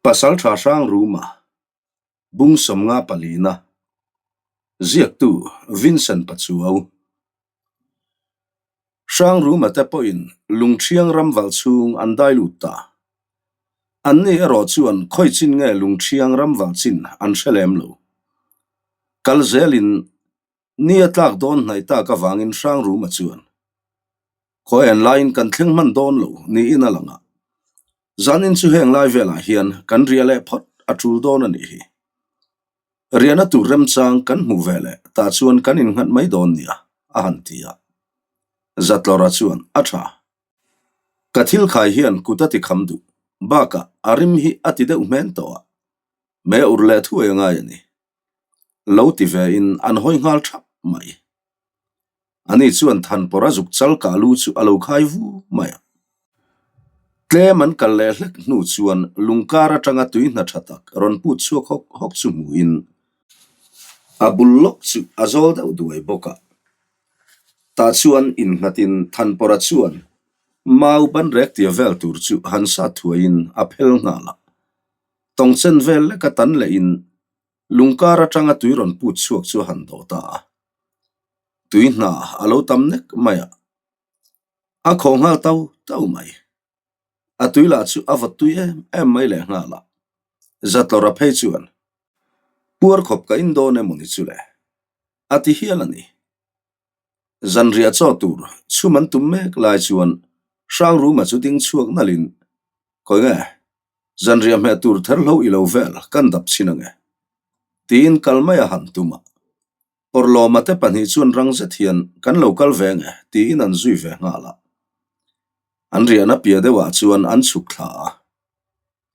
Pasalṭha Hrangruma, Bung 50 palina, Ziaktu Vincent Pachuau. Hrangruma te pawhin Lungṭhiang ram valh chhung an dai lut ta. Anni erawh chuan khawi chin nge Lungṭhiang ram valh chin an hre lem lo. Kal zelin Ni a tlak dawn hnaih tak avangin Hrangruma chuan, Khawi en laiin kan thleng hman dawn lo niin a lang a, zanin chu heng lai velah hian kan riah leh phawt a tul dawn a nih hi. Riahna tur remchang kan hmuh ve leh tah chuan kan innghat mai dawn nia, a han ti a. Zatlawra chuan, A tha. Ka thil khai hian kut a ti kham duh, bakah a rim hi a ti deuh hmen tawh a, me ur leh thuai a ngai a ni. Lo ti ve in an hawi nghal thap mai. Ani chuan Thanpawra zuk chal kah lu chu a lo khai vu mai a. Tlem an kal leh hlek hnu chuan lungkar atanga tui hna tha tak rawn put chhuak hawk hawk chu hmuhin a bul lawk chu a zawl deuh duai bawk a. Tah chuan innghatin Thanpawra chuan mau banrek tia vel tur chu han sat thuaiin a phel nghal a. Tawngchen vel leka tan lehin lungkar atanga tui rawn put chhuak chu a han dawh ta a. Tui hna a lo tam nek mai a, a khawh nghal tau tau mai. A tui lah chu a vawt tui em em mai leh nghal a. Zatlawra phei chuan, Puar khawp ka in dawn emaw ni chu le? a ti hial a ni. Zanriah chaw tur chhum an tum mek lai chuan Hrangruma chu ding chhuak nalhin, Khawi nge? Zanriah hmeh tur ther hlo i lo vel kan dap chhin ange. Tiin kal mai a han tum a. Pawrhlawma te pahnih chuan rang zet hian kan lo kal ve nge tiin an zui ve nghal a. An riahna piah deuhah chuan an chhuk thla a.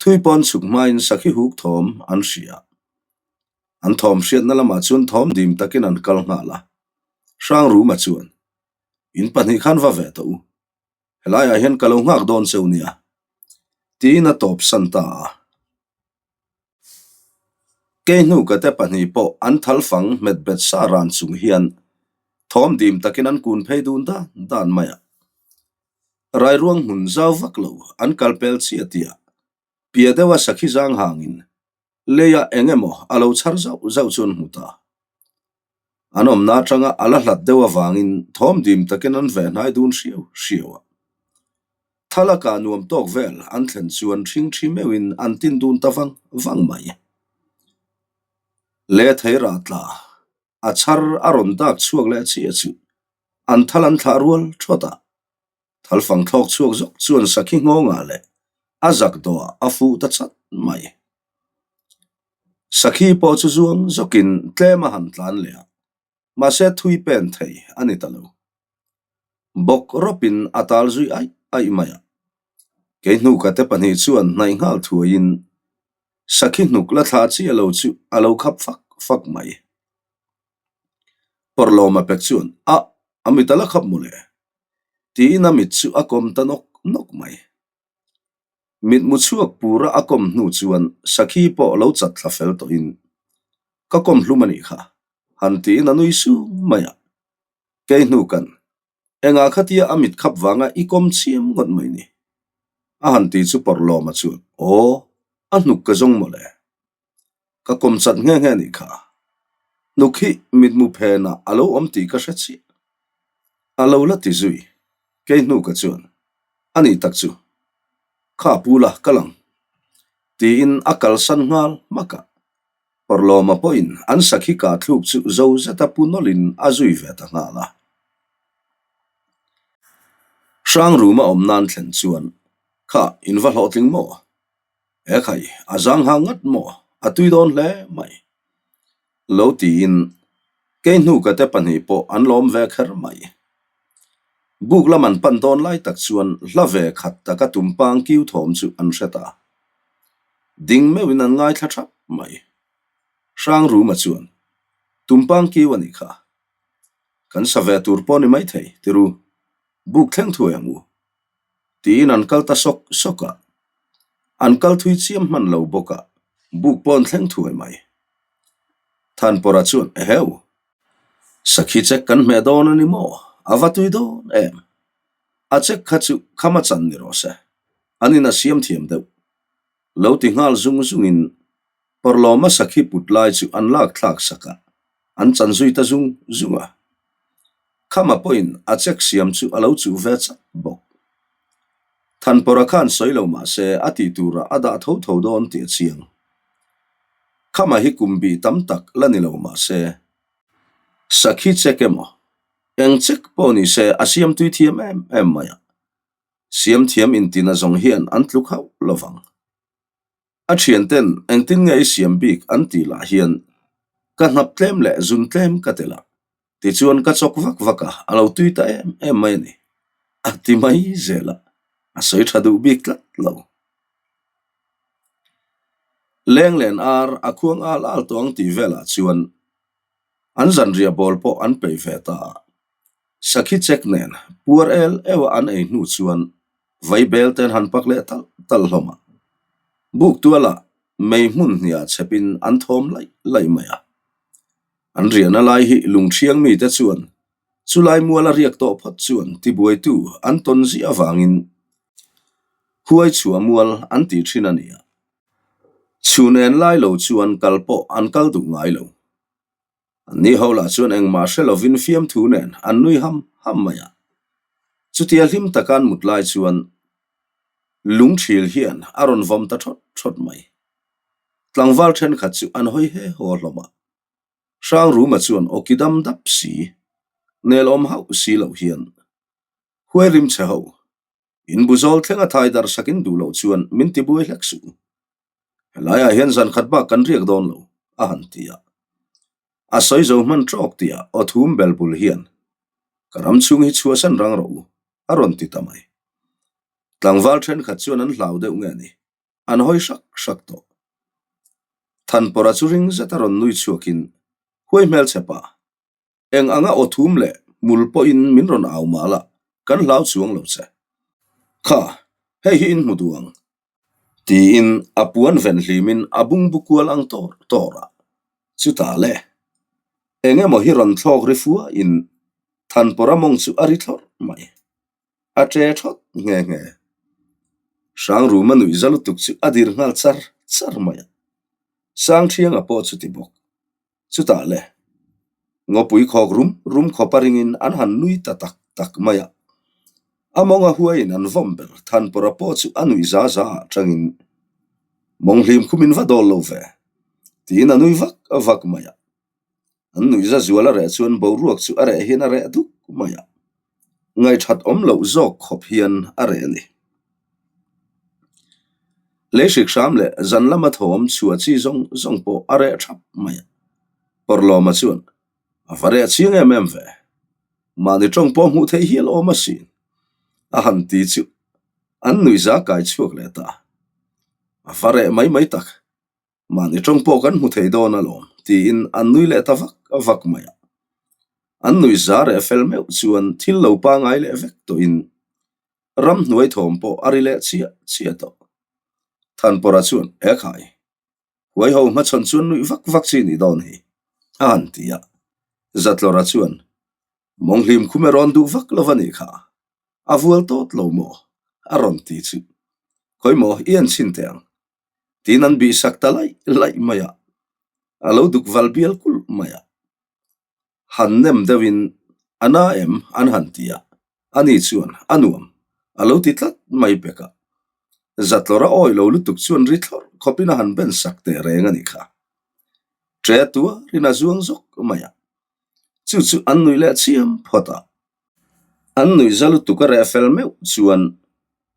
Thui pawn chhuk hmain sakhi huk thawm an hria. An thawm hriatna lamah chuan thawm dim takin an kal nghal a. Hrangruma chuan, In pahnih khan va ve tawh u. Helaiah hian ka lo nghak dawn cheu nia, tiin a tawp san ta a. Kei hnuka te pahnih pawh an thal fang hmet bet sa ran chung hian thawm dim takin an kun phei dun dan dan mai a. Rairuang hmun zau vak lo an kal pel chiah tih ah pia deuha sakhi zang hangin Leiah eng emaw a lo chhar zauh zauh chu an hmu ta. An awmna atanga a la hlat deuh avangin thawm dim takin an veh hnai dun hriau hriau a. Thalaka nuam tawk vel an thlen chuan ṭhing ṭhi meuhin an tin dun ta vang vang mai. Le thei rah tla a chhar a rawn dak chhuak leh chiah chu an thal an thlah rual thawt a. Thalfang thlawk chhuak zawk chuan sakhi nghawngah leh a zak dawhah a fuh ta chat mai. Sakhi pawh chu zuang zawkin tlem a han tlan leh a, mahse thui pen thei a ni ta lo. Bawk rawpin a tal zui aih aih mai a. Kei hnuka te pahnih chuan hnaih nghal thuaiin sakhi hnuk la thlah chiah lo chu a lo khap fak fak mai. Pawrhlawma pek chuan, A, a mit a la khap mawle. Tiin a mit chu a kawm ta nawk nawk mai. Mitmu chhuak pura a kawm hnu chuan sakhi pawh lo chat thla fel tawhin, Ka kawm hlum a nih kha, han tiin a nui sung mai a. Kei hnu kan, engah khatia a mit khap vanga i kawm chiam ngawt mai ni? A han ti chu Pawrhlawma chuan, Aw, a hnuk ka zawng mawle. Ka kawm chat nghe nghe nih kha. Hnuk hi mitmu phenah a lo awm tih ka hre chiah. A lo la ti zui. Kei hnu ka chuan, A nih tak chu. Kha pu la, ka lang. Tiin a kalsan nghal hmak a. Pawrhlawma pawhin an sakhi kah thluk chu zo zeta pu nawlhin a zui ve ta nghal a. Hrangruma awm nan thlen chuan, Kha, in va hlawhtling maw? He khai, a zang hang ngat maw? A tui dawn hle mai. Lo tiin kei hnuka te pahnih pawh an lawm ve kher mai. Buk lam an pan dawn lai tak chuan hla ve khat taka tumpang kiu thawm chu an hre ta. Ding meuhin an ngaithla thap mai. Hrangruma chuan, Tumpang kiu a nih kha. Kan sa ve tur pawh ni maithei, tiru. Buk thleng thuai ang u. Tiin an kal ta sawk sawk a. An kal thui chiam hman lo bawk a, buk pawh an thleng thuai mai. Thanpawra chuan, Eheu! Sakhi chek kan hmeh dawn a ni maw? A va tui dawn em? A chek kha chu khama chan ni rawh se. An in a siam thiam deuh. Lo ti nghal zung zungin Pawrhlawma sakhi put lai chu an lak thlak sak a, an chan zui ta zung zung a. Khama pawhin a check siam chu a lo chuh ve chat bawk. Thanpawrha khan sawi lo mah se a tih turah a dah tho tho dawn tih a chiang. Khama hi kum bih tam tak la ni lo mah se, sakhi check emaw, eng check pawh ni se a siam tui thiam em em mai a. Siamthiam intina zawng hian an tluk hauh lo vang. A thianten engtin nge i siam bik an tih lah hian ka hnap tlem leh zun tlem ka tel a, tichuan ka chawk vak vak a, a lo tui ta em em mai a ni. A ti mai zel a, a sawi tha duh bik tlat lo. Lenglen ar a khuang al al tawh ang tih velah chuan an zanriah bawl pawh an peih ve ta a. Sakhi chek nen puar el eua an ei hnu chuan vaibel te an han pak leh talh talh hlawm a. Buk tualah mei hmun hniah chhepin an thawm laih laih mai a. An riahna lai hi lungthiang mite chuan chulai muala riak tawh phawt chuan tibuaitu an tawn ziah avangin huai chhuah mual an tih thin a ni a. Chhun en lai lo chuan kal pawh an kal duh ngai lo. An ni ho lah chuan engmah hre lovin fiamthu nen an nui ham ham mai a. Chutia hlim taka an mut lai chuan lungthil hian a rawn vawm ta thawt thawt mai. Tlangval thenkhat chu an hawi he haw hlawm a. Hrangruma chuan awki dam dap si, nelawm hauh si loh hian huai rim che ho, in bu zawl thlenga thai darh sakin duh loh chuan min ti buai hlek suh. Helaiah hian zan khat bak kan riak dawn lo, a han ti a. A sawi zo hman tawk tih ah aw thum bel bul hian, Ka ram chhung hi chhuahsan rang rawh u, a rawn ti ta mai. Tlangval thenkhat chuan an hlau deuh nge ni, an hawi hrak hrak tawh. Thanpawrha chu ring zet a rawn nui chhuakin, Huai hmelchhe pa, Eng anga aw thum leh hmul pawhin min rawn au mal a, kan hlau chuang lo che. Kha, hei hi in hmu duh ang. Tiin a puan ven hlimin a bungbu kual ang tawr tawr a. Chutah le, eng emaw hi rawn thlawk ri fuain Thanpawra mawng chu a ri thlawrh mai. A ṭe thawt nghe nghe. Hrangruma nuih za lutuk chu a dir nghal char char mai a. Sangthianga pawh chu ti bawk. Chutah le, ngawpui khawk rum rum khawpa ringin an han nui ta tak tak mai a. A mawnga huaiin an vawm ber Thanpawra pawh chu a nuih za za ah tangin, Mawnghlim khu min va dawl lo ve, tiin a nui vak vak mai a. An nuih za zual a reh chuan boruak chu a reh hian a reh duk mai a. Ngaihṭhat awm loh zawk khawp hian a reh a ni. Lei hrik hram leh zan lama thawm chhuah chi zawng zawng pawh a reh thap mai a. Pawrhlawma chuan a va reh chiang em em ve. Mahni tawng pawh hmuh theih hial awm asin a han ti chu an nuihza kai chhuak leh ta. A va reh mai mai tak. Mahni tawng pawh kan hmu thei dawn alawm, tiin an nui leh ta vak vak mai a. An nui za reh fel meuh chuan thil lo pangai leh vek tawhin ramhnuai thawm pawh a ri leh chiah chiah tawh. Thanpawrha chuan, E khai, huaiho hmachhawn chuan nuih vak vak chi nih dawn hi, a han ti a. Zatlawrha chuan, Mawnghlim khum e rawn duh vak lo va nih kha, a vual tawt lo maw? a rawn ti chu. Khawi maw, i en chhin teh ang, Tiin an bihsak ta laih laih mai a, a lo duk val bial kulh mai a. Han nem deuhin a na em an han ti a, ani chuan a nuam a lo ti tlat mai pek a. Zatlawr a awi lo lutuk chuan ri thlawrh khawpin a han ben sak teh reng a nih kha. Ṭe tuarin a zuang zawk mai a, chu chu an nuih leh chiam phawt a. An nuih za lutuk a reh fel meuh chuan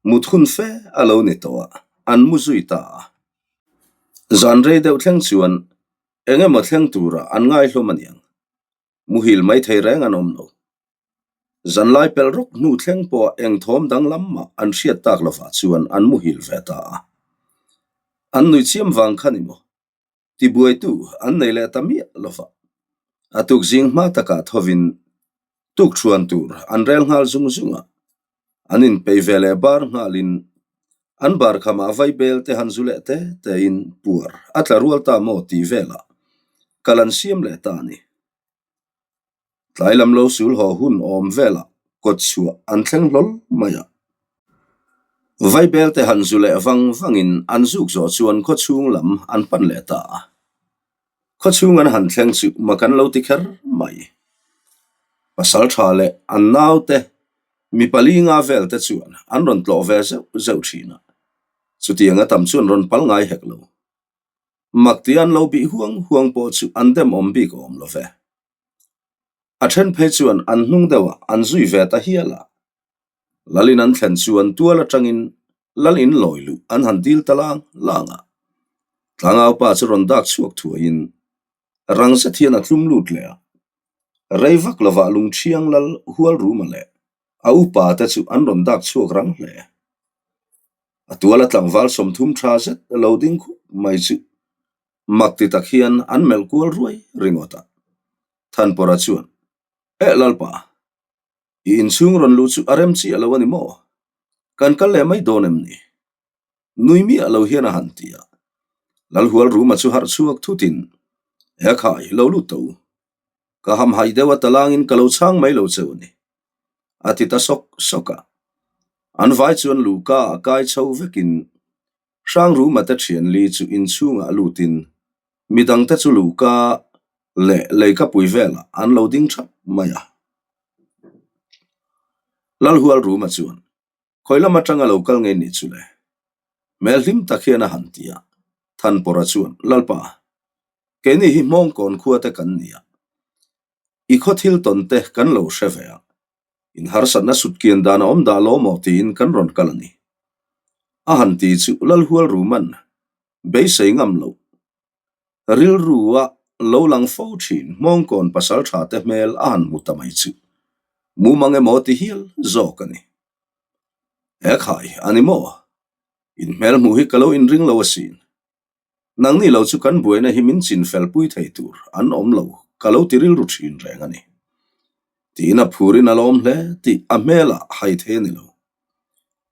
mut hun fe a lo ni tawh a, an mu zui ta a. Zan rei deuh thleng chuan eng emaw thleng turah an ngai hlawm a niang. Muhil mai thei reng an awm lo. Zanlai pelh rawk hnu thleng pawh eng thawm danglam mah an hriat tak lovah chuan an muhil ve ta a. An nuih chiam vang kha ni maw? Tibuaitu an nei leh ta miah lo va. A tuk zing hma takah thovin tukṭhuan tur an rel nghal zung zung a, an inpeih ve leh bar nghalin an bar khamah vaibel te han zu leh te tein puar a tla rual ta maw tih velah kal an siam leh ta a ni. Tlai lam lo sul haw hun awm velah kawt chhuah an thleng hlawl mai a. Vaibel te han zu leh vang vangin an zuk zawh chuan khawchhung lam an pan leh ta a. Khawchhung an han thleng chu mak an lo ti kher mai. Pasal tha leh an naute mi pali nga vel te chuan an rawn tlawh ve zeuh zeuh thin a, chutiang a tam chuan rawn pal ngai hek lo. Mak tia an lo bih huang huang pawh chu an demawm bik awm lo ve. A then phei chuan an hnung deuhah an zui ve ta hial a. Lalin an thlen chuan tual atangin lal in lawi luh an han dil ta lang lang a. Tlangaupa chu rawn dak chhuak thuaiin rang zet hian a tlum lut leh a. Rei vak lovah Lungṭhiang lal Hualruma leh a upa te chu an rawn dak chhuak rang hle. A tuala tlangval 30 tha zet lo ding khup mai chu mak ti tak hian an melh kual ruai ringawt a. Thanpawra chuan, Eh Lalpa, i inchhung rawn luh chu a rem chiah lo a ni maw? Kan kal leh mai dawn em ni? Nui miah lo hian a han ti a. Lalhual Ruma chu harh chhuak thutin, He khai, lo lut tawh u. Ka hamhaih deuh a talangin ka lo chhang mai lo cheu a ni. A ti ta sawk sawk a. An vai chuan luhka a kai chho vekin Hrangruma te thianli chu inchhungah lutin midangte chu luhka leh leikapui velah an lo ding thap mai a. Lalhual Ruma chuan, Khawi lam atanga lo kal ngei nih chu le? Hmel hlim tak hian a han ti a. Thanpawra chuan, Lalpa, keini hi Hmawngkawn khua te kan ni a. I khaw thil tawn te kan lo hre ve a. In harsatna sutkian dan a awm dah lo maw tiin kan rawn kal a ni. A han ti chu Lalhual Ruman beisei ngam loh Rilru a lo lang fo thin Hmawngkawn pasal tha te hmel a han hmu ta mai chu mumang emaw ti hial zawk a ni. He khai a ni maw? In hmel hmuh hi ka lo inring lo asin. Nangni lo chu kan buaina hi min chin fel pui thei tur an awm lo ka lo ti rilru thin reng a ni. Tiin a phurin a lawm hle tih a hmelah hai thei a ni lo.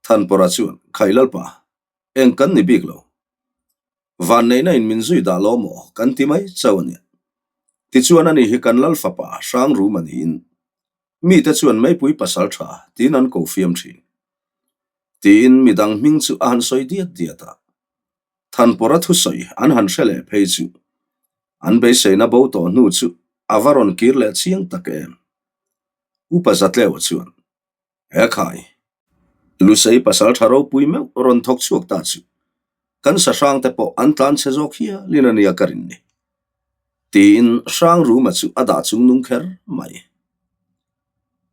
Thanpawra chuan, Khai Lalpa, eng kan ni bik lo. Vanneihna in min zui dah lo maw kan ti mai chauh a nia. Tichuan ani hi kan lal fapa Hrangruma niin mite chuan meipui pasal tha tiin an ko fiam thin. Tiin midang hming chu a han sawi diat diat a. Thanpawra thusawi an han hre leh phei chu an beiseina bo tawh hnu chu a va rawn kir leh chiang tak em. Upa Zatleua chuan He khai, Lusei pasal tha ropui meuh rawn thawk chhuak ta chu kan sa hrang te pawh an tlan chhe zawk hialin a nia ka rin ni. Tiin hrang ruma chu a dah chung nung kher mai.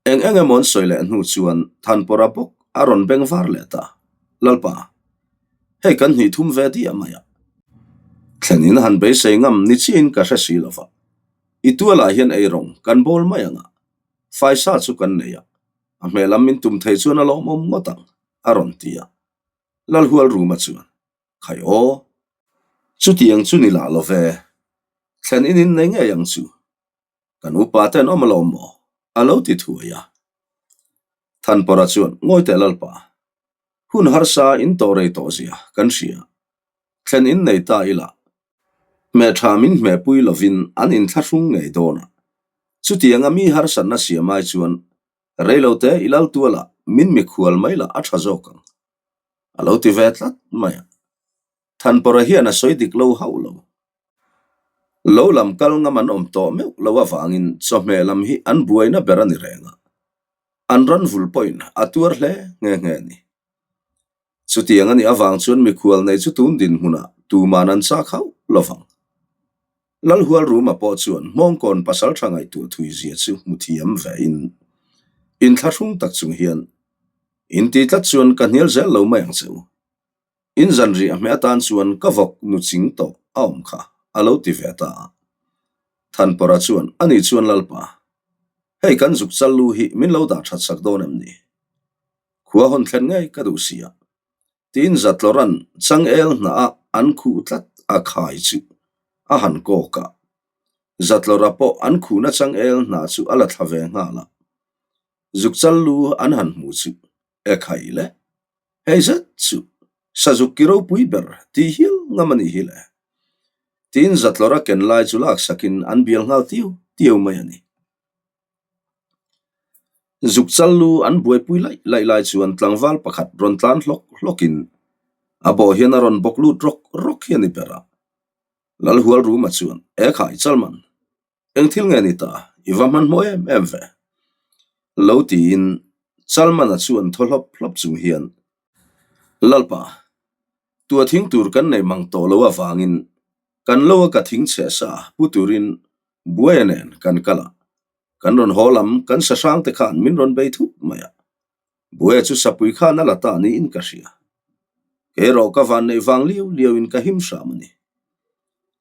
Eng eng emaw an sawi leh hnu chuan Thanpawra bawk a rawn beng var leh ta. Lalpa, hei kan hnih thum ve diah mai a. Thlen in han beisei ngam ni chiahin ka hre si lova. I tualah hian eirawng kan bawl mai ang a. Faisa chu kan nei a, a hmel lam min tum thei chuan a lawmawm ngawt ang, a rawn ti a. Lalhual Ruma chuan, Khai aw, chutiang chu ni lah lo ve, thlen in in nei ngei ang chu, kan upa te an awm alawm maw? a lo ti thuai a. Thanpawra chuan, Ngawi teh Lalpa, hun harsa in tawh rei tawh zia kan hria, thlen in nei ta ila, Hmeh tha min hmehpui lovin an inthlahrung ngei dawn a. Chutianga mi harsatna siam ai chuan reilote i lal tualah min mikhual mai lah a tha zawk ang. A lo ti ve tlat mai a. Thanpawra hian a sawi dik lo hauh lo. Lo lam kal ngam an awm tawh meuh lo avangin chawhmeh lam hi an buaina ber a ni reng a. An ran vul pawhin a tuar hle nghe nghe a ni. Chutiang a nih avang chuan mikhual nei chu tun dinhmunah tuman an chak hauh lovang. Lalhual Ruma pawh chuan Hmawngkawn pasal tha ngaihtuah thui zia chu hmu thiam vein inthlahrung tak chung hian, In ti tlat chuan ka hnial zel lo mai ang che u. In zanriah hmeh atan chuan ka vawk nu ching tawh a awm kha, a lo ti ve ta a. Thanpawra chuan, Ani chuan Lalpa, hei kan zuk chal lu hi min lo dah that sak dawn em ni? Khua hawn thlen ngei ka duh si a, tiin Zatlawra'n changel hnah a an khuh tlat a khai chu a han kawk a. Zatlawra pawh an khuhna changel hnah chu a la thla ve nghal a. Zukchal lu an han hmu chu e khai le, hei zet chu sazuk ki ropui ber tih hial ngam a nih hi le, tiin Zatlawra ken lai chu laksakin an bial nghal tiu tiu mai a ni. Zuk chal lu an buaipui laih laih lai chuan tlangval pakhat rawn tlan hlawk hlawkin a bawh hian a rawn bawk lut rawk rawk hi a ni ber a. Lalhualruma chuan, Ekhai Chalman, eng thil nge ni ta, i va hmanhmawh em em ve? Lo tiin Chalmana chuan thaw hlawp hlawp chung hian, Lalpa, tua thing tur kan nei mang tawh lo avangin kan lo a ka thing chhe sa pu turin buaia nen kan kal a, kan rawn haw lam kan sa hrang te khan min rawn bei thut mai a, buaia chu sapui khan a la ta niin ka hria. Kei erawh ka van neih vang liau liau in ka him hram a ni.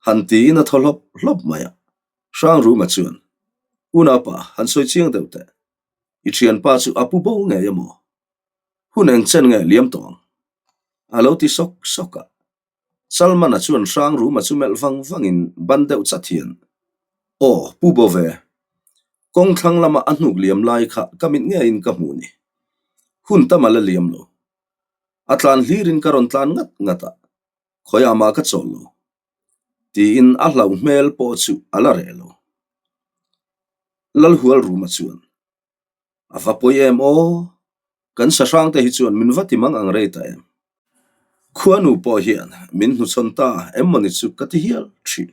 Han tiin a thaw hlawp hlawp mai a, Hrangruma chuan, Unaupa, han sawi chiang deuh teh. I thianpa chu a pu bo ngei emaw? Hun eng chen nge liam tawh ang? A lo ti sawk sawk a. Salmana chuan Hrangruma chu melh vang vangin ban deuh chat hian, Aw, Pu Bo ve, kawng thlang lama a hnuk liam lai kha ka mit ngeiin ka hmuh ni. Hun tam a la liam lo. A tlan hlirin ka rawn tlan ngat ngat a, khawiah mah ka chawl lo. Tiin a hlauh hmel pawh chu a la reh lo. Lalhualruma chuan, A va pawi em aw? Kan sahrang te hi chuan min va ti mang ang rei ta em? Khuanu pawh hian min hnuchhawn ta em mawni chu ka ti hial thin.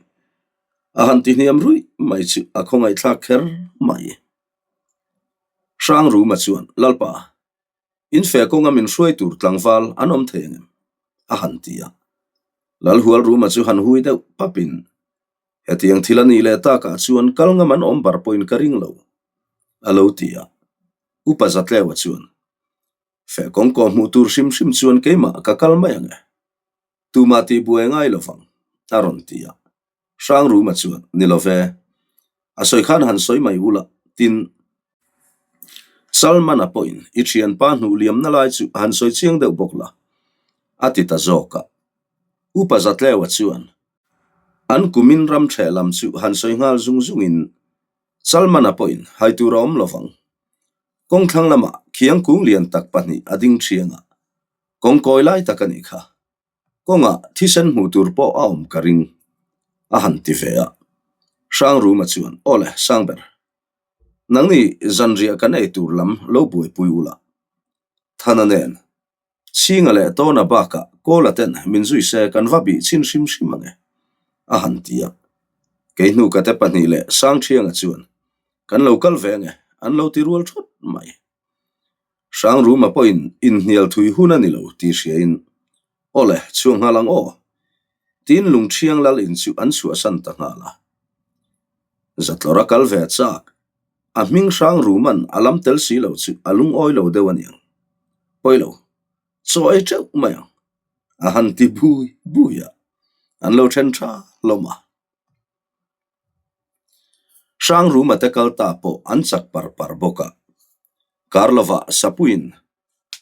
A han ti hniam ruih mai chu a khawngaihthlak kher mai. Hrangruma chuan, Lalpa, in fe kawnga min hruai tur tlangval an awm thei angem? a han ti a. Lalhualruma chu han hui deuh papin, Hetiang thil a nih leh takah chuan kal ngam an awm bar pawhin ka ring lo, a lo ti a. Upa Zatleua chuan, Feh kawngkaw hmuh tur hrim hrim chuan keimah ka kal mai ang e. Tumah tih buai ngai lo vang, a rawn ti a. Hrangruma chuan, Ni lo ve. A sawi khan han sawi mai ula, tin, Salmana pawhin i thianpa hnuh liamna lai chu han sawi chiang deuh bawk la, a ti ta zawk a. Upa Zatleua chuan, An kumin ram ṭheh lam chu han sawi nghal zung zungin Salmana pawhin hai tur a awm lo vang. Kawng thlang lamah khiang kung lian tak pahnih a ding ṭhiang a, kawng kawi lai tak a nih kha. Kawngah thisen hmuh tur pawh a awm ka ring, a han ti ve a. Hrangruma chuan, Awle, Sangber, nangni zanriah kan ei tur lam lo buaipui ula. Thana nen Chhinga leh Tawna bakah Kawla ten min zui se kan va bih chhin hrim hrim ang e, a han ti a. Kei hnuka te pahnih leh Sangthianga chuan, Kan lo kal ve ang e, an lo ti rual thawt mai. Hrangruma pawhin inhnial thui hun a ni lo tih hriain, Awle, chhuak nghal ang aw, tiin Lungthiang lal in chu an chhuahsan ta nghal a. Zatlawra kal ve chak A hming hrang ruman a lam tel si lo chu a lungawi lo deuh a niang. Pawi lo, chaw ei teuh mai ang, a han ti bui bui a, an lo then tha hlawm a. Hrang ruma te kal ta pawh an chak par par bawk a, kar lovah Sapuiin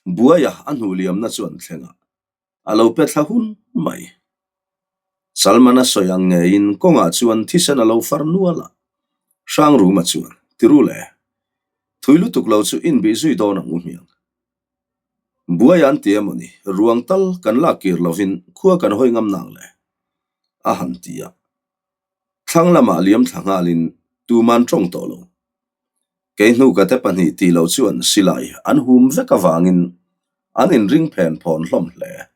buaia a hnuh liamna chu an thleng a. A lo pe thla hun mai. Salman a sawi ang ngeiin kawngah chuan thisen a lo far nual a. Hrangruma chuan, Tirule, thui lutuk lo chu inbih zui dawn ang u hmiang. Buai an ti emaw ni, ruang tal kan lak kir lovin khua kan hawi ngam nang le, a han ti a. Thlang lamah liam thla nghalin tuman tawng tawh lo. Kei hnuka te pahnih tih loh chuan silai an hum vek avangin an inring phen phawn hlawm hle.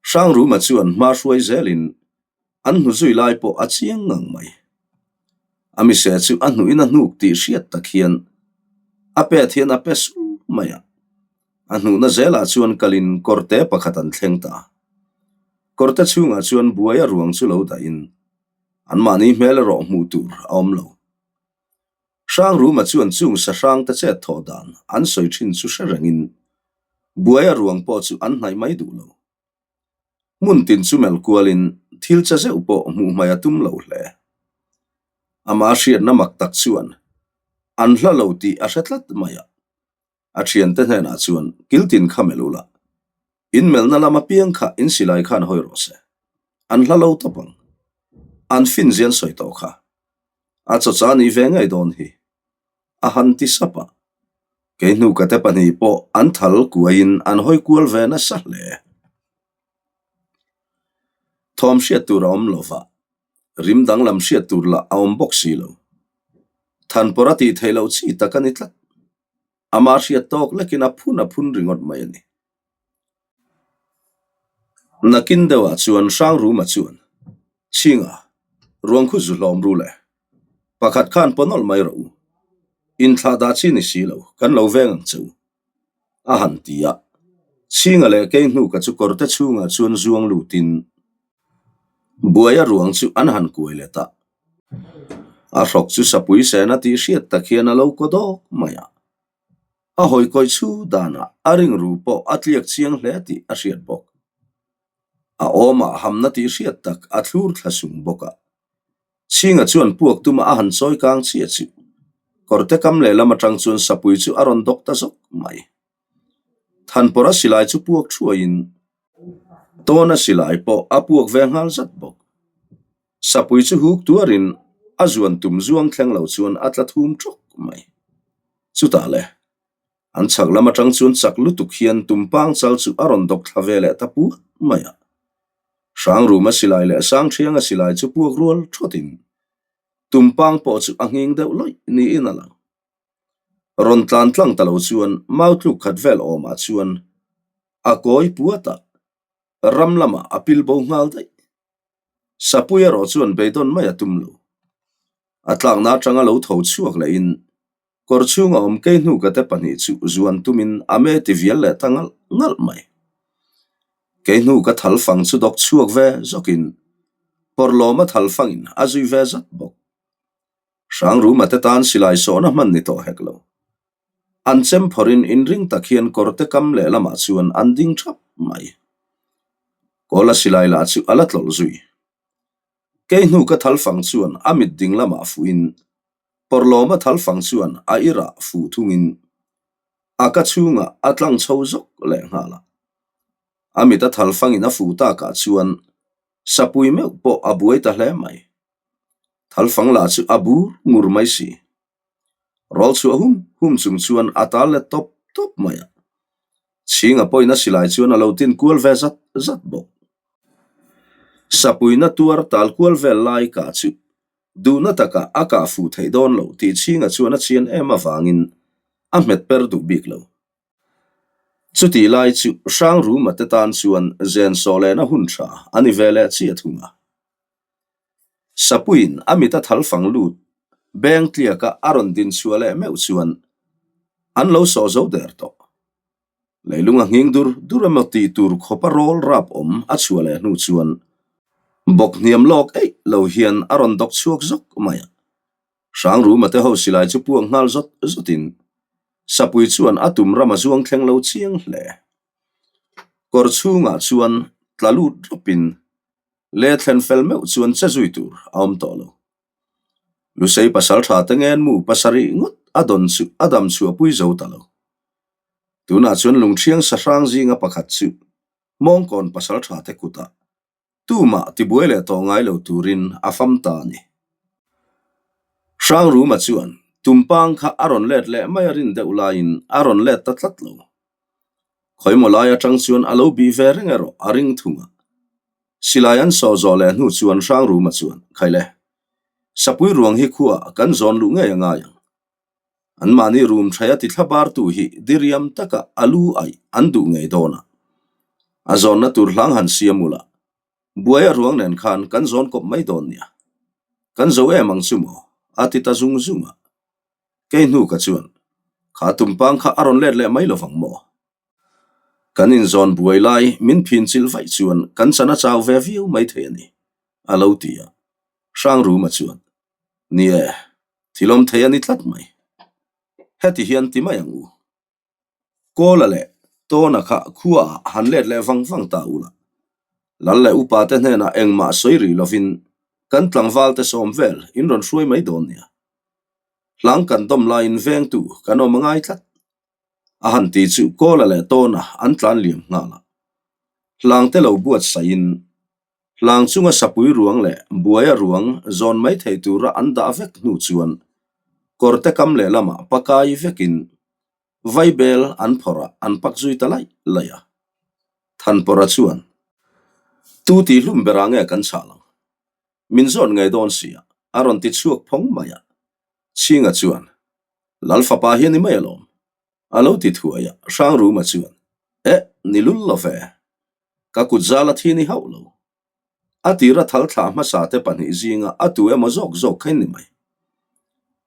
Hrangruma chuan hma hruai zelin an hnu zui lai pawh a chiang ngang mai. A mise chu a hnuhin a hnuk tih hriat tak hian a pet hian a pe sur mai a. A hnuhna zelah chuan kalin kawrte pakhat an thleng ta. Kawrte chhungah chuan buai a ruang chu lo dahin anmahni hmel erawh hmuh tur a awm lo. Hrangruma chuan chung sahrang te chet thawh dan an sawi thin chu hre rengin buai a ruang pawh chu an hnaih mai duh lo. Hmun tin chu melh kualin thil che zeuh pawh hmuh hmai a tum lo hle. Amah hriatna mak tak chuan an hla lo tih a hre tlat mai a. A thiante hnenah chuan kiltin kha melh ula, in melhna lam apiang kha in silai khan hawi rawh se. An hla lo tawp ang. An fin zian sawi tawh kha. A chawcha ni ve ngei dawn hi. A han ti sap a. Kei hnuka te pahnih pawh an thal kuaiin an hawi kual ve nasa hle. Thawm hriat tur a awm lova, rim danglam hriat tur lah a awm bawk si lo. Thanpawrh a tih theih loh chi tak a ni tlat. Ama hriat tawk lekin a phun a phun ringawt mai a ni. Nakin deuhah chuan Hrangruma chuan, Chhinga, ruang khu zu hlawm ru le. Pakhat khan paw nawlh mai rawh u. Inthlah dah chi ni si lo, kan lo veng ang che u. A han ti a. Chhinga leh Keihnuka chu kawrte chhungah chuan zuang lutin Buaia ruang chu an han kuai let a. A hrawk chu sapui sena tih hriat tak hian a lo kaw dawk mai a. A hawi kawih chhu danah a ringru pawh a tliak chiang hle tih a hriat bawk. A awmah hamna tih hriat tak a thlur thla sung bawk a. Chhinga chuan puak tuma a han chawi kang chiah chu kawrte kam lehlam atang chuan sapui chu a rawn dawk ta zawk mai. Thanpawrha silai chu puak thuaiin Tawna silai pawh a puak ve nghal zat bawk. Sapui chu huk tuarin a zuan tum zuang thleng lo chuan a tla thum tawk mai. Chutah le, an chhak lam atang chuan chak lutuk hian tumpang chal chu a rawn dawk thla ve leh ta puat mai a. Hrangruma silai leh Sangthianga silai chu puak rual thawtin tumpang pawh chu a nghing deuh lawih niin a lang. Rawn tlan tlang ta lo chuan mau tluk khat vel awmah chuan a kawi puat a, ram lamah a pil bo nghal daih. Sapui erawh chuan beidawn mai a tum lo. A tlakna atanga lo tho chhuak lehin kawr chhunga awm kei hnuka te pahnih chu zuan tumin a me ti vial leh ta ngalh ngalh mai. Kei hnuka thal fang chu dawk chhuak ve zawkin pawrhlawma thal fangin a zui ve zat bawk. Hrangruma te tan silai sawhna hman ni tawh hek lo. An chem phawrhin inring tak hian kawrte kam lehlamah chuan an ding thap mai. Kawla silai lah chu a la tlawlh zui. Kei hnu ka thal fang chuan a mit ding lamah fuhin, pawrhlawma thal fang chuan a irah fuh thungin a ka chhungah a tlang chho zawk lehnghal a. A mit a thal fangin a fuh takah chuan sapui meuh pawh a buai ta hle mai. Thalfang lah chu a bur ngur mai si. Rawl chhuah hum hum chung chuan a tal let tawp tawp mai a. Chhinga pawhin a silai chuan a lo tin kual ve zat zat bawk. Sapuina tuar tal kual vel lai kah chu duhna takah a kah fuh theih dawn loh tih Chhinga chuan a chian em avangin a hmet per duh bik lo. Chutih lai chu Hrangruma te tan chuan zen sawh lehna hun tha a ni ve leh chiah thung a. Sapuiin a mit a thal fang lut beng tliaka a rawn din chhuah leh meuh chuan an lo sawh zo der tawh. Leilung a nghing dur dur emaw tih tur khawpa rawl rap awm a chhuah leh hnu chuan bawk hniam lawk eih lo hian a rawn dawk chhuak zawk mai a. Hrangruma te ho silai chu puak nghal zawt zawtin Sapui chuan a tum ram a zuang thleng lo chiang hle. Kawr chhungah chuan tla lut rawpin Le thlen fel meuh chuan che zui tur a awm tawh lo. Lusei pasal tha te ngen mu pasarih ngawt a dawn chu a dam chhuahpui zo ta lo. Tunah chuan lungthiang sahrang zinga pakhat chu Mawngkawn pasal tha te kutah tumah tibuai leh tawh ngai lo turin a fam ta a ni. Hrangruma chuan tumpang kha a rawn let leh mai a rin deuh laiin a rawn let ta tlat lo. Khawimaw lai atang chuan a lo bih ve reng erawh a ring thung a. Silai an sawh zawh leh hnu chuan Hrangruma chuan, Khaile, Sapui ruang hi khuaah kan zawn luh ngei a ngai ang. Anmahni rum thaia tithla bartu hi diriam taka a lu aih an duh ngei dawn a. A zawnna tur hlang han siam ula, buai a ruang nen khan kan zawn kawp mai dawn nia. Kan zo em ang chu maw? a ti ta zung zung a. Kei hnu ka chuan, Kha tumpang kha a rawn let leh mai lovang maw? Kan inzawn buai lai min phin chilh vaih chuan kan chan a chau ve viau mai thei a ni, a lo ti a. Hrangruma chuan, Ni e, thil awm thei a ni tlat mai. Heti hian ti mai ang u. Kawla leh Tawna kha khuaah han let leh vang vang ta ula. Lal leh upa te hnenah engmah sawi rih lovin kan tlangval te sawm vel in rawn hruai mai dawn nia. Hlang kan dawm laiin vengtu kan awm a ngai tlat. A han ti chu Kawla leh Tawna an tlan liam nghal a. Hlang te lo buatsaihin Hlang chunga sapui ruang leh buaia ruang zawn mai thei tura an dah vek hnu chuan kawrte kam lehlamah pakai vekin vaibel an phawrh a, an pak zui ta laih laih a. Thanpawrha chuan, Tu tih hlum berah nge kan chhah lo? Min zawn ngei dawn sia, a rawn ti chhuak phawng mai a. Chhinga chuan, Lal fapa hi a ni mai alawm. A lo ti thuai a, Hrangruma chuan, Eh, ni lul lo ve. Ka kut zal a thi ni hauh lo. A tira thal thlah hmasa te pahnih zinga a tu emaw zawk zawk kha in ni mai.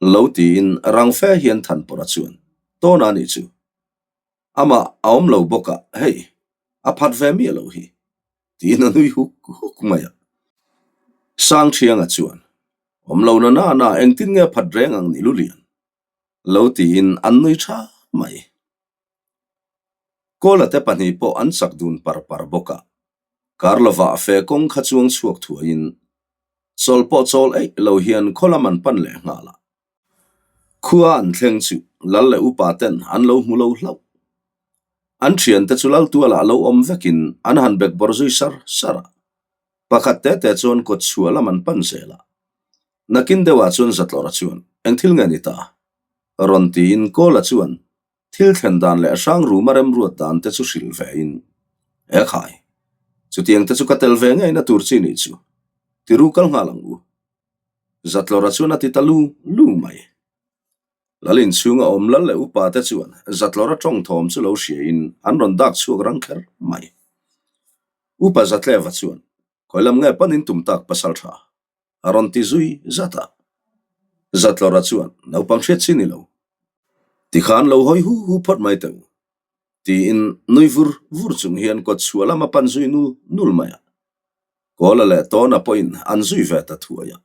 Lo tiin rang fe hian Thanpawrha chuan, Tawna nih chu. Amah a awm lo bawk a, hei, a phat ve miah lo hi. Tiin a nui huk huk mai a. Sangthianga chuan, Awm lo na na na, engtin nge phat reng ang ni Lulian? Lo tiin an nui tha mai. Kawla te pahnih pawh an chak dun par par bawk a, kar lovah fe kawng kha chuang chhuak thuaiin chawl pawh chawl eih lo hian khaw lam an pan leh nghal a. Khua an thleng chu lal leh upa ten an lo hmu lo hlauh. An thiante chu lal tualah lo awm vekin an han bekbawr zui sar sar a. Pakhat te te chuan kawt chhuah lam an pan zel a. Nakin deuhah chuan Zatlawra chuan, Eng thil nge ni ta? Rawn tiin Kawla chuan thil thlen dan leh hrang ruma remruat dan te chu hrilh ve in, E khai, chutiang te chu ka tel ve ngeina tur chi nih chu, ti ru kal nghal ang u. Zatlawra chuan a ti ta lung lung mai. Lal inchhunga awm lal leh upa te chuan Zatlawra tawng thawm chu lo hria in an rawn dak chhuak rang kher mai. Upa Zatleva chuan, Khawi lam nge panin tum tak pasal tha? A rawn ti zui zat a. Zatlawra chuan, Naupang hriat chi ni lo. Tikhan lo hawi hu hu phawt mai teh u. Tiin nui vur vur chung hian kawt chhuah lam a pan zui nul nul mai a. Kawla leh Tawna pawhin an zui ve ta thuai a.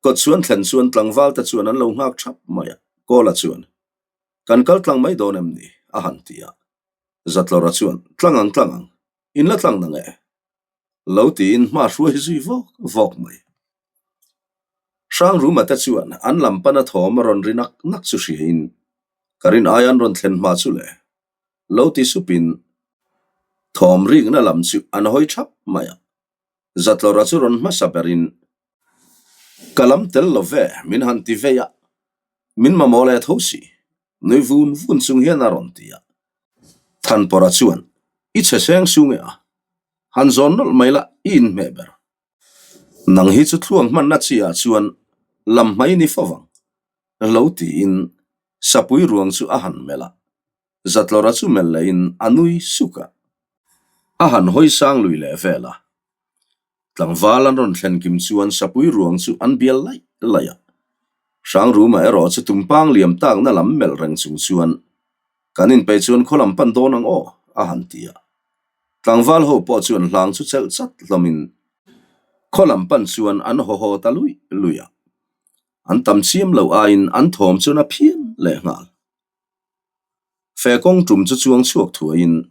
Kawt chhuan thlen chuan tlangval te chuan an lo nghak thap mai a. Kawla chuan, Kan kal tlang mai dawn em ni? a han ti a. Zatlawra chuan, Tlang ang tlang ang, in la tlang nang e. Lo tiin hma hruai zui vawk vawk mai. Hrangruma te chuan an lam pana thawm a rawn ri nak nak chu hriain, Ka rin aia an rawn thlen hma chu le. Lo ti supin thawm rikna lam chu an hawi thap mai a. Zatlawra chu rawn hmasa berin, Ka lam tel lo ve, min han ti vei a, min mamawh leh tho si, nui vun vun chung hian a rawn ti a. Thanpawrha chuan, I chhe seng sung e a, han zawn nawlh mai la, i inhmeh ber. Nang hi chu thluang hmanna chi ah chuan lam hmai ni fo vang, lo tiin sapui ruang chu a han melh a, Zatlawra chu melh lehin a nui suk a. A han hawi sang lui leh vel a. Tlangval an rawn thlen kim chuan sapui ruang chu an bial laih laih a. Hrangruma erawh chu tumpang liam takna lam melh reng chung chuan, Kan inpeih chuan khaw lam pan dawn ang aw, a han ti a. Tlangval ho pawh chuan hlang chu chelh chat hlawmin khaw lam pan chuan an haw haw ta luih luih a. An tam chiam loh aiin an thawm chuan a phian leh nghal. Fe kawng tum chu chuang chhuak thuaiin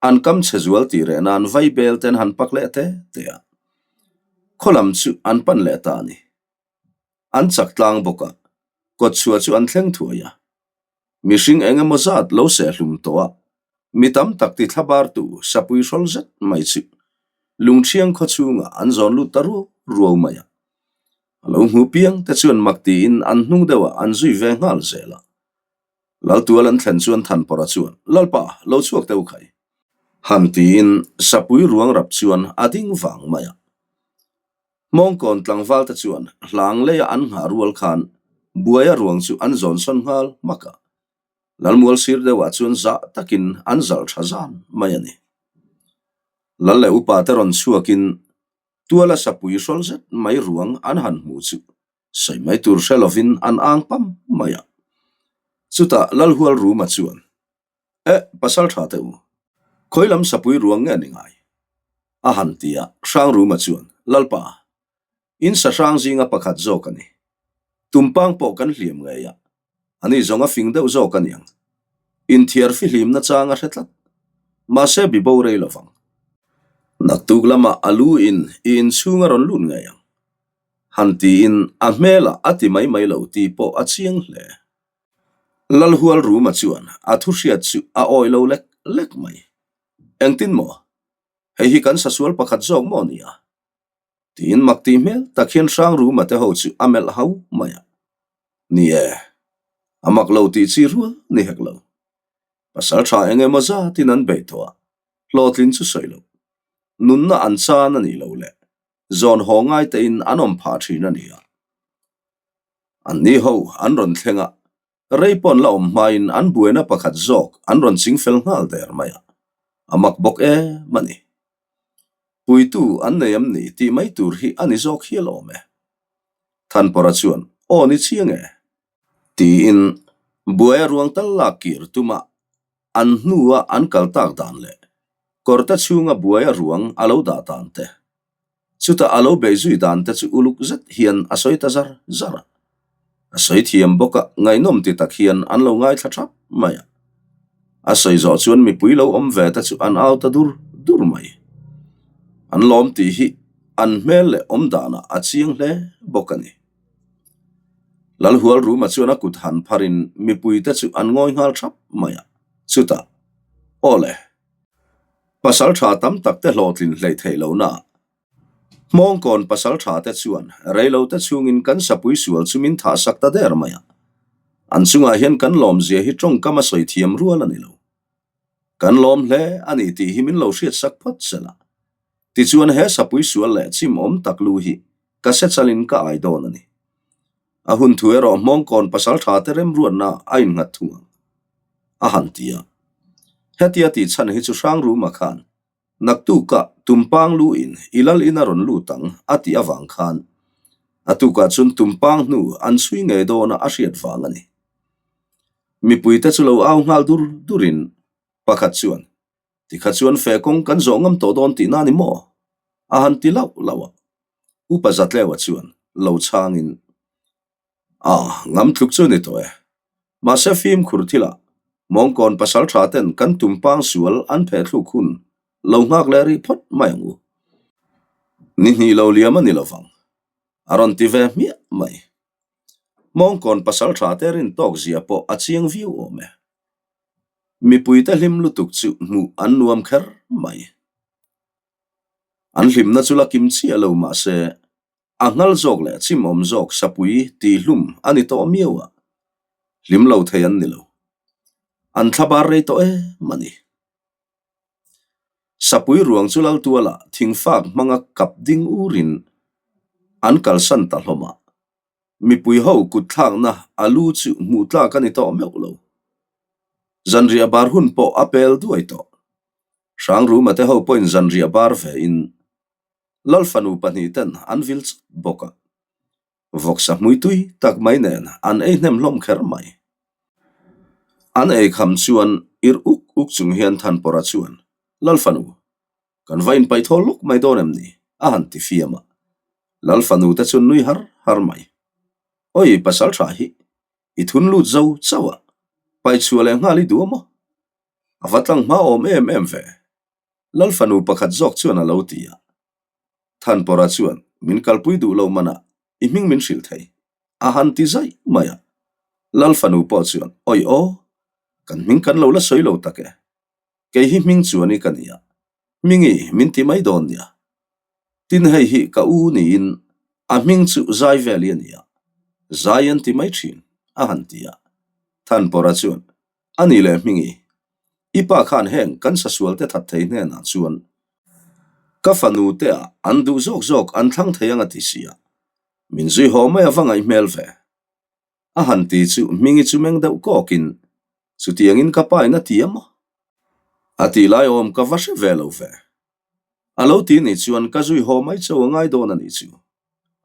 an kam chhe zual tih reh nan vai bel ten han pak leh te te a. Khaw lam chu an pan leh ta a ni. An chak tlang bawk a, kawtchhuah chu an thleng thuai a. Mihring eng emaw zat lo sehhlum tawh a, mi tam tak ti thlabartu sapui hrawl zet mai chu Lungṭhiang khaw chhungah an zawn lut ta ruau ruau mai a. A lo hmu piang te chuan mak tiin an hnung deuhah an zui ve nghal zel a. Laltual an thlen chuan Thanpawrha chuan, Lalpa, lo chhuak teh u khai. Han tiin sapui ruang rap chuan a ding vang mai a. Hmawngkawn tlangval te chuan hlang leia an nghah rual khan buaia ruang chu an zawn sawn nghal hmak a. Lalmual sir deuhah chuan zah takin an zalh tha zan mai a ni. Lal leh upa te rawn chhuakin tuala sapui hrawl zet mai ruang an han hmuh chu sawi mai tur hre lovin an ang pam mai a. Chutah Lalhual Ruma chuan, Eh, pasal tha teh u, khawi lam sapui ruang nge ni ngai? A han ti a, Hrangruma chuan, Lalpa, in sa hrang zinga pakhat zawk a ni. Tumpang pawh kan hliam ngei a, ani zawng a fing deuh zawk a niang. Inthiar fihlim nachang a hre tlat. Mahse bi bo rei lovang. Naktuk lamah a lu in i inchhung a rawn lut ngei ang. Han tiin a hmelah a ti mai mai lo tih pawh a chiang hle. Lalhual Ruma chuan a thu hriat chu a awi lo lek lek mai. Engtin maw? Hei hi kan sasual pakhat zawk maw nia? Tiin mak tih hmel tak hian Hrang Ruma te ho chu a melh hau mai a. Ni e, a mak lo tih chi rual ni hek lo. Pasal tha eng emaw zatin an beih tawh a, hlawhtlin chu sawi lo. Nunna an chan a nih loh le, zawn haw ngai tein an awm phah thin a ni a. Anni ho an rawn thleng a. Rei pawn la awm hmain an buaina pakhat zawk an rawn chingfel nghal der mai a, a mak bawk em a ni. Puitu an nei em ni tih mai tur hi a ni zawk hial awm e. Thanpawra chuan, Aw ni chiang e. Tiin buaia ruang tal lak kir tuma an hnua an kal tak dan leh kawrte chhunga buaia ruang a lo dah dan te, Chutah a lo beih zui dan te chu uluk zet hian a sawi ta zar zar a. A sawi thiam bawk a, ngaihnawm ti tak hian an lo ngaithla thap mai a. A sawi zawh chuan mipui lo awm ve te chu an au ta dur dur mai. An lawm tih hi an hmel leh awm danah a chiang hle bawk a ni. Lalhualruma chuan a kut han pharin mipui te chu an ngawi nghal thap mai a. Chutah, Aw le! Pasal tha tam tak te hlawhtlin hleih theih lohna ah Hmawngkawn pasal tha te chuan reilo te chhungin kan sapui sual chu min thah sak ta der mai a. An chungah hian kan lawmzia hi tawngkam a sawi thiam rual a ni lo. Kan lawm hle a ni tih hi min lo hriat sak phawt sel a. Tichuan he sapui sual leh chim awm tak lu hi ka se chalin ka ai dawn a ni. A hun thu erawh Hmawngkawn pasal tha te remruatna a innghat thung ang, a han ti a. Hetia tih chhan hi chu Hrangruma khan naktukah Tumpang lu in i lal in a rawn lut ang a tih avang khan a tukah chuan Tumpang hnu an chhui ngei dawna a hriat vang a ni. Mipuite chu lo au nghal dur durin pakhat chuan Tikha chuan fe kawng kan zawh ngam tawh dawn tihna a ni maw? A han ti lauh lauh a. Upa Zatleua chuan lo chhangin, A, ngam tluk chu ni tawh e. Mahse fimkhur thilah Mawngkawn pasal tha ten kan tumpang sual an phehthluk hun lo nghak leh rih phawt mai ang u. Ni hnih lo liam a ni lovang, a rawn ti ve hmiah mai. Mawngkawn pasal tha te rin tawk zia pawh a chiang viau awm e. Mipuite hlim lutuk chu hmuh an nuam kher mai. An hlimna chu la kim chiah lo mah se, a nghal zawk leh chimawm zawk sapui tihhlum a ni tawh miau a, hlim lo thei an ni lo. An thlabar rei tawh em a ni. Sapui ruang chu Laltuala thingfak hmanga kap ding urin an kalsan ta hlawm a. Mipui ho kut thlakna a lu chu hmuh tlak a ni tawh meuh lo. Zanriah bar hun pawh a pel duai tawh. Hrangruma te ho pawhin zanriah bar ve in Lal fanu pahnih ten an vil chawt bawk a. Vawksa hmui tui tak mai nen an ei hnem hlawm kher mai. An ei kham chuan ir uk uk chung hian Thanpawra chuan, Lal fanu, Kan va inpaih thawl lawk mai dawn em ni? a han ti fiam a. Lal fanu te chuan nui har har mai. Awi pasal tha hi, i thun lut zo chauh a, paihchhuah leh nghal i duh a maw? A va tlang hma awm em em ve. Lal fanu pakhat zawk chuan a lo ti a. Thanpawra chuan min kalpui duh lo manah i hming min hrilh thei, a han ti zaih mai a. Lal fanu pawh chuan, Awi aw, kan hming kan lo la sawi lo tak e. Kei hi hming chuan i ka nia. Hmingi min ti mai dawn nia. Tin hei hi ka u niin a hming chu zai vel i a nia. Zai an ti mai thin, a han ti a. Thanpawra chuan, A ni leh Hmingi, i pa khan heng kan sasual te that thei hnenah chuan ka fanu te ah an duh zawk zawk an thlang thei ang a ti sia. Min zui haw mai a va ngaih hmel ve. A han ti chu Hmingi chu meng deuh kawkin, Chutiangin ka pa in a ti a maw? A tih lai awm ka va hre ve lo ve. A lo ti nih chuan ka zui haw mai chauh a ngai dawn a nih chu.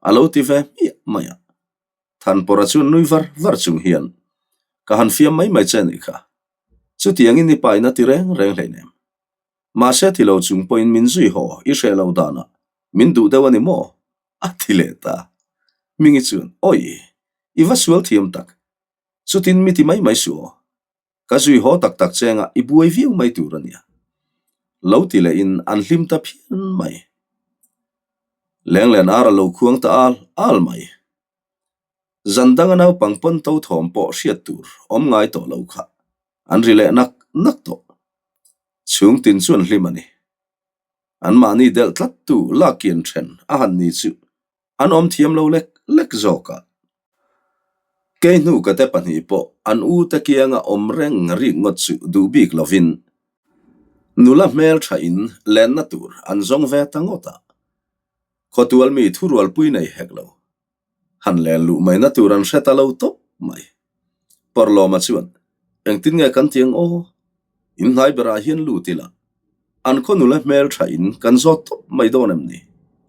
A lo ti ve hmiah mai a. Thanpawra chuan nui var var chung hian, Ka han fiam mai mai che a nih kha. Chutiangin i pa in a ti reng reng hleinem. Mahse ti lo chung pawhin min zui haw i hreh lo danah min duh deuh a ni maw? A ti leh ta. Hmingi chuan, Awi, i va sual thiam tak. Chutin mi ti mai mai suh aw. Ka zui haw tak tak chengah i buai viau mai tur a nia. Lo ti lehin an hlim ta phian mai. Lenglen ar a lo khuang ta al al mai. Zan danga naupang pawn to thawm pawh hriat tur awm ngai tawh lo kha an ri leh nak nak tawh. Chhungtin chu an hlim a ni. Anmahni delh tlattu lakian then a han ni chu an awm thiam lo lek lek zawk a. Kei hnu ka te pahnih pawh an u te kianga awm reng rik ngawt chu duh bik lovin nula hmel tha in lenna tur an zawng ve ta ngawt a. Khawtual mi thurualpui nei hek lo. Han len luh maina tur an hre ta lo tawp mai. Parlawma chuan, Engtin nge kan ti ang aw? In hnai berah hian lut ila, an khaw nula hmel tha in kan zawt tawp mai dawn em ni?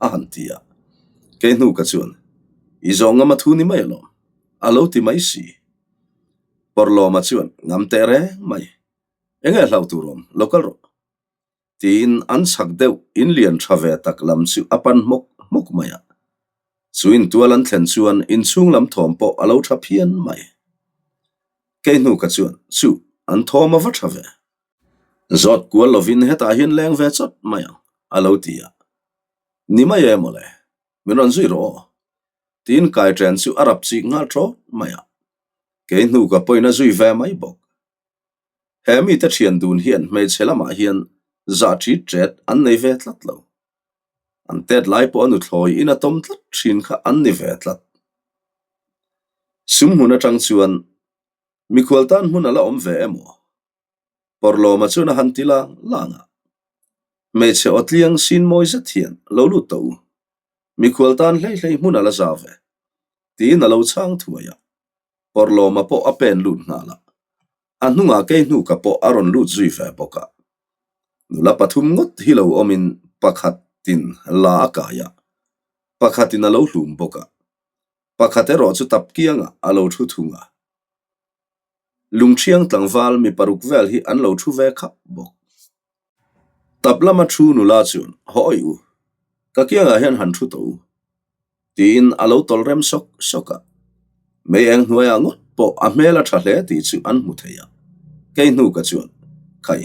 a han ti a. Kei hnu ka chuan, I zawh ngam a thu ni mai alawm, a lo ti mai si. Parlawma chuan, Ngam teh reng mai. Enge hlau tur awm, lo kal rawh. Tiin an chhak deuh in lian tha ve tak lam chu a pan hmawk hmawk mai a. Chu intual an thlen chuan inchhung lam thawm pawh a lo tha phian mai. Kei hnu ka chuan chu an thawm a va tha ve. Zawt kual lovin hetah hian leng ve chawt mai ang a lo ti a. Ni mai e mawle, min rawn zui rawh aw. Tiin kaiṭen chu a rap chik nghal ṭawt mai a. Kei hnu ka pawhin a zui ve mai bawk. He mite thian dun hian hmeichhe lamah hian zah ṭit ṭet an nei ve tlat lo. An tet lai pawh a nuthlawi in a tawm tlat ṭhin kha an ni ve tlat. Sum hmun aṭang chuan mikhual tan hmun a la awm ve emaw? Pawrlawma chuan a han ti lang lang a. Hmeichhe aw tliang sin mawi zet hian lo lut tawh u. Mikhual tan hlei hlei hmun a la za ve, tiin a lo chhang thuai a. Pawrlawma pawh a pen lut nghal a, a hnungah Keihnuka pawh a rawn lut zui ve bawk a. Nula pathum ngawt hi lo awmin pakhatin la a kai a, pakhatin a lo hlum bawk a, pakhat erawh chu tap kiangah a lo thu thung a. Lungṭhiang tlangval mi paruk vel hi an lo thu ve khap bawk. Tap lama thu nula chuan, Haw awih u, ka kiangah hian han thu tawh u. Tiin a lo tawlh rem sawk sawk a. Mei eng hnuaiah ngawt pawh a hmel a tha hle tih chu an hmu thei a. Kei hnu ka chuan, Khai,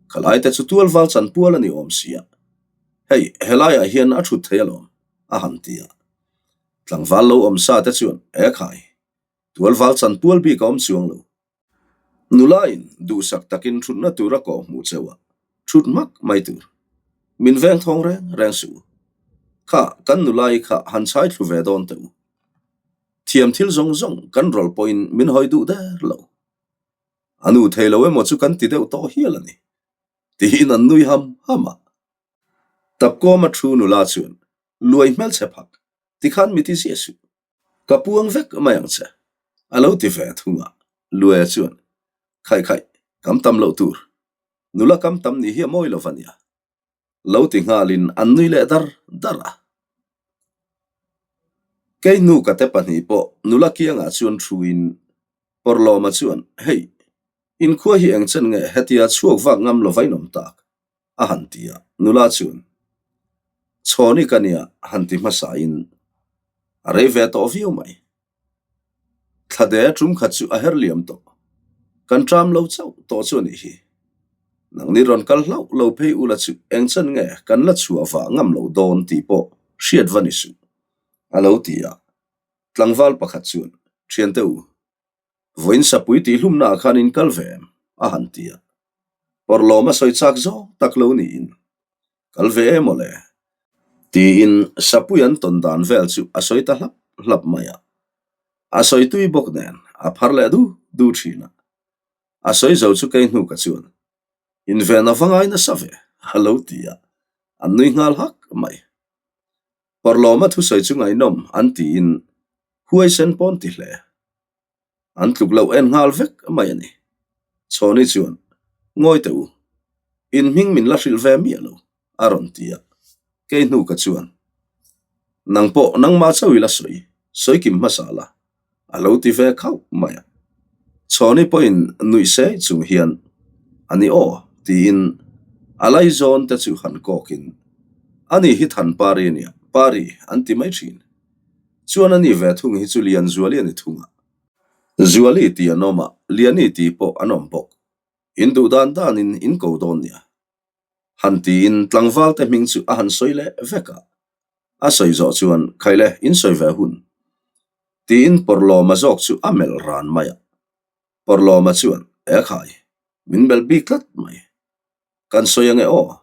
khalai te chu tualval chanpual a ni awm si a. Hei, helaiah hian a thut thei alawm, a han ti a. Tlangval lo awm sa te chuan, E khai, tualval chanpual bik a awm chuang lo. Nulain duhsak takin thutna tur a kawh hmuh cheu a, thut hmak mai tur. Min veng thawng reng reng suh u. Kha, kan nulai kha han chhai thlu ve dawn teh u. Thiam thil zawng zawng kan rawlh pawhin min hawi duh der lo. A nu thei lo emaw chu kan ti deuh tawh hial a ni, tiin an nui ham ham a. Tapkawma thu nula chuan luai hmelchhe phak tikhan mi ti ziah suh. Ka puang vek mai ang che, a lo ti ve thung a. Luaia chuan, Khaih khaih, kam tam loh tur. Nula kam tam nih hi a mawi lo va nia. Lo ti nghalin an nui leh dar dar a. Kei hnu ka te pahnih pawh nula kiangah chuan thuin Pawrlawma chuan, Hei, inkhua hi eng chen nge hetia chhuak vak ngam lo va inawm tak? a han ti a, nula chuan, Chhawni ka nia han ti hmasain a rei ve tawh viau mai. Thlade tum khat chu a her liam tawh. Kan ṭam lo chauh tawh chu a nih hi. Nangni rawn kal hlauh lo phei ula chu eng chen nge kan la chhuah vah ngam lo dawn tih pawh hriat va ni suh, a lo ti a. Tlangval pakhat chuan, Ṭhiante u, Vawiin sapui tih hlumnaah khan in kal ve em? a han ti a. Pawrhlawm a sawi chak zawng tak lo niin, Kal ve em aw le? Tiin sapui an tawn dan vel chu a sawi ta hlap hlap mai a. A sawi tui bawk nen a phar leh du du thin a. A sawi zo chu kei hnu ka chuan, Inven a va ngai nasa ve, a lo ti a. An nui nghal hak mai. Pawrhlawma thusawi chu ngaihnawm an tiin huaisen pawn ti hle. An tluk loh en nghal vek mai a ni. Chhawni chuan, Ngawi teh u, in hming min la hrilh ve miah lo, a rawn ti a. Kei hnu ka chuan, Nang pawh nangmah chauh i la sawi, sawi kim hmasa la, a lo ti ve khauh mai a. Chhawni pawhin nuih sei chung hian, A ni aw, tiin a laizawn te chu han kawkin, Ani hi Thanpari a nia, Pari an ti mai thin. Chuan ani ve thung hi chu Lianzuali a ni thung a. Zuali tih an awm a, Liani tih pawh an awm bawk. In duh dan danin in ko dawn nia. Han tiin tlangval te hming chu a han sawi leh vek a. A sawi zawh chuan, Khaile, in sawi ve hun. Tiin Pawrhlawma zawk chu a melh ran mai a. Pawrhlawma chuan, E khai, min melh bik tlat mai. Kan sawi ange aw.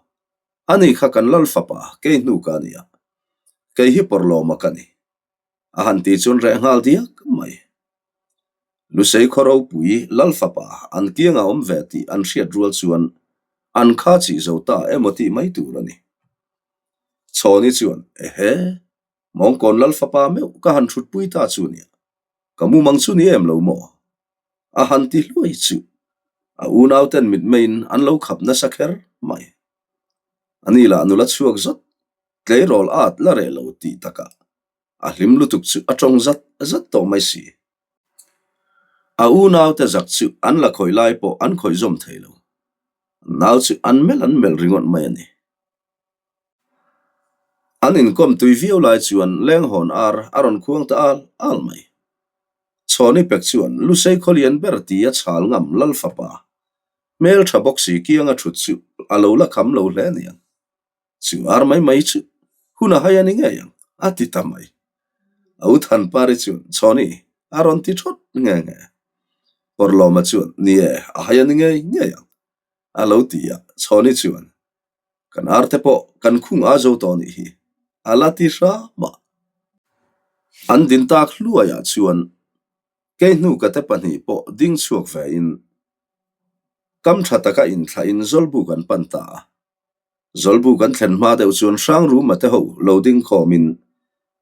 Ani kha kan lal fapa kei hnu ka nia. Kei hi Pawrhlawma ka ni. A han ti chuan reh nghal diak mai. Lusei khaw ropui lal fapa an kiangah awm ve tih an hriat rual chuan an kha chih zo ta emaw tih mai tur a ni. Chhawni chuan, Ehe, Mawngkawn lal fapa meuh ka han thutpui ta chu nia. Ka mumang chu ni em lo maw? A han ti hluai chu a unauten mitmeiin an lo khap nasa kher mai. Ani lah nula chhuak zawt, tleirawl at la reh lo tih takah a hlim lutuk chu a tawng zat zat tawh mai si. A unaute zak chu an la khawih lai pawh an khawih zawm thei lo. An nau chu an melh an melh ringawt mai a ni. An inkawm tui viau lai chuan lenghawn ar a rawn khuang ta al al mai. Chhawni pek chuan Lusei khawlian ber tia chhal ngam Lal fapa hmel tha bawk si kianga thut chu a lo la kham lo hle aniang. Chu ar mai mai chu hun a hai a ni ngei ang a ti ta mai. A u Thanpari chuan Chhawni a rawn ti thawt nge nge. Pawrlawma chuan Ni e, a hai a ni ngei ngei ang a lo ti a, Chhawni chuan Kan arte pawh kan khung a zo tawh nih hi, a la ti hram a. An din tak hluaiah chuan kei hnuka te pahnih pawh ding chhuak vein kam tha taka inthlahin Zawlbuk an pan ta a. Zawlbuk an thlen hma deuh chuan Hrangruma te ho lo ding khawmin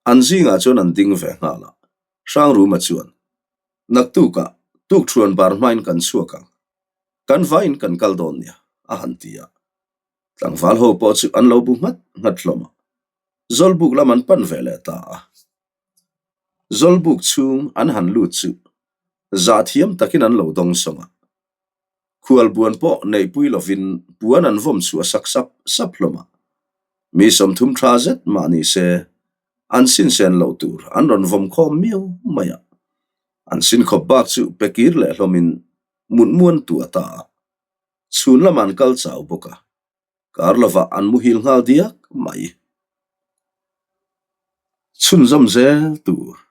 an zingah chuan an ding ve nghal a. Hrangruma chuan, Naktukah tukṭhuan bar hmain kan chhuak ang. Kan vaiin kan kal dawn nia, a han ti a. Tlangval ho pawh chu an lo bu nghat nghat hlawm a, Zawlbuk lam an pan ve leh ta a. Zawlbuk chhung an han lut chu zah thiam takin an lo dawng sawng a. Khualbuan pawh neihpui lovin puan an vawm chhuah sak sap sap hlawm a. Mi 30 tha zet mah ni se an sinsen loh tur an rawn vawm khawm miau mai a. An sinkhawp bak chu pe kir leh hlawmin mutmuan tu a ta a. Chhun lamah an kal chau bawk a, kar lovah an muhil nghal diak mai. Chhunzawm zel tur.